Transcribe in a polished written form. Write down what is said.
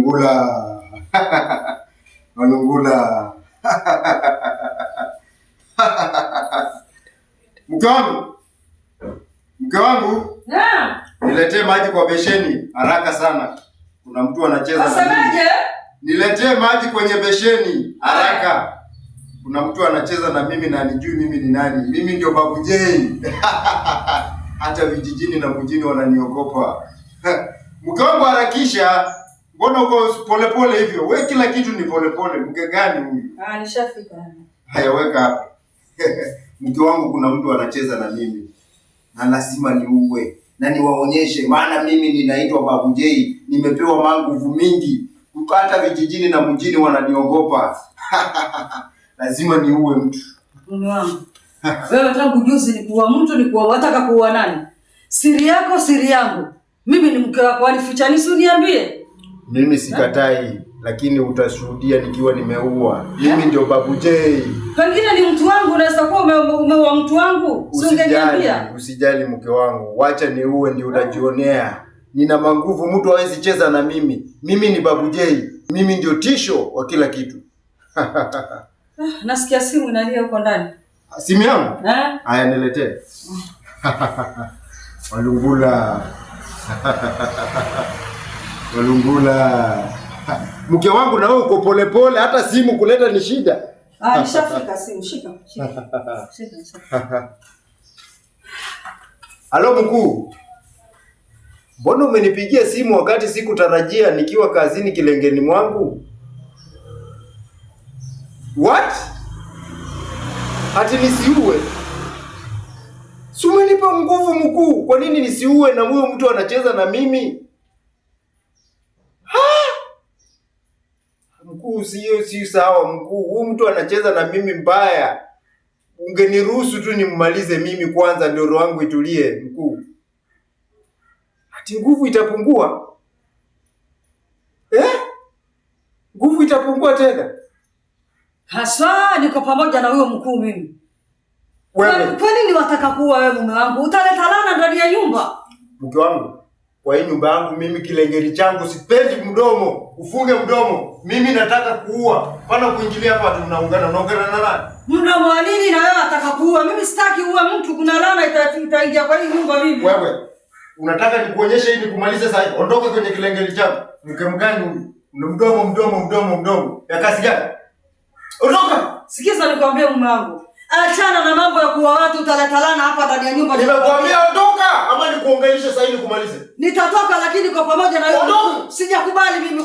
Walungula. Walungula. Mke wangu. Mke wangu. Naam. Niletee maji kwa besheni haraka sana. Kuna mtu anacheza na mimi. Wasemaje? Niletee maji kwenye besheni haraka. Kuna mtu anacheza na mimi na anijui mimi ni nani. Mimi ndio Babu J. Hata vijijini na mjini wananiogopa. Mke wangu harakisha. Mbona uko polepole hivyo? We kila kitu ni polepole. Mke gani huyu? Ah, nishafika. Haya, weka hapa. Mke wangu, kuna mtu anacheza na mimi na lazima niuwe na niwaonyeshe, maana mimi ninaitwa Babu J, nimepewa manguvu mingi, hata vijijini na mjini wananiogopa. Lazima niuwe mtu. Mume wangu. Wewe tangu juzi ni kuua mtu, ni kuua, wataka kuua nani? Siri yako siri yangu. Mimi ni mke wako, wanificha nisi uniambie? Mimi sikatai, lakini utashuhudia nikiwa nimeua. Mimi ndio Babu J. Pengine ni mtu wangu, unaweza kuwa umeua mtu wangu. Si Usijali, ungeniambia? usijali mke wangu, wacha niuwe ndio utajionea. Nina manguvu, mtu hawezi cheza na mimi. Mimi ni Babu J, mimi ndio tisho wa kila kitu. Ah, nasikia simu inalia huko ndani. Simu yangu? Eh? Haya, niletee. Walungula. Walungula. Mke wangu, na wewe uko polepole, hata simu kuleta ni shida. Ah, nishafika simu. Shika, shika. Shika, shika. Halo mkuu, mbona umenipigia simu wakati sikutarajia nikiwa kazini kilengeni mwangu? What? Ati nisiue? Si umenipa nguvu mkuu, kwa nini nisiue na huyo mtu anacheza na mimi? Ha! Mkuu, sio si sawa mkuu, huyu mtu anacheza na mimi mbaya. Ungeniruhusu tu nimmalize mimi kwanza ndio roho yangu itulie mkuu. Ati nguvu itapungua? Eh? Nguvu itapungua tena? Haswa niko pamoja na huyo mkuu mimi. Wewe Kwa nini wataka kuua wewe mume wangu? Utaleta laana ndani ya nyumba. Mke wangu, kwa hii nyumba yangu mimi kilengeri changu sipendi mdomo. Ufunge mdomo. Mimi nataka kuua. Pana kuingilia hapa tunaungana. Unaungana na nani? Mdomo wa nini na wewe wataka kuua? Mimi sitaki uue mtu, kuna laana itaingia kwa hii nyumba mimi. Wewe unataka nikuonyeshe hii nikumalize sasa hivi? Ondoka kwenye kilengeri changu. Mke mgani huyu? Una mdomo mdomo mdomo mdomo. Ya kasi gani? Ondoka. Sikiza nikwambie mume wangu. Achana na mambo ya kuua watu, utaleta laana hapa ndani ya nyumba. Nimekuambia ondoka ama nikuongeleshe sasa hivi nikumalize. Nitatoka lakini kwa pamoja na wewe. Ondoka. Sijakubali mimi.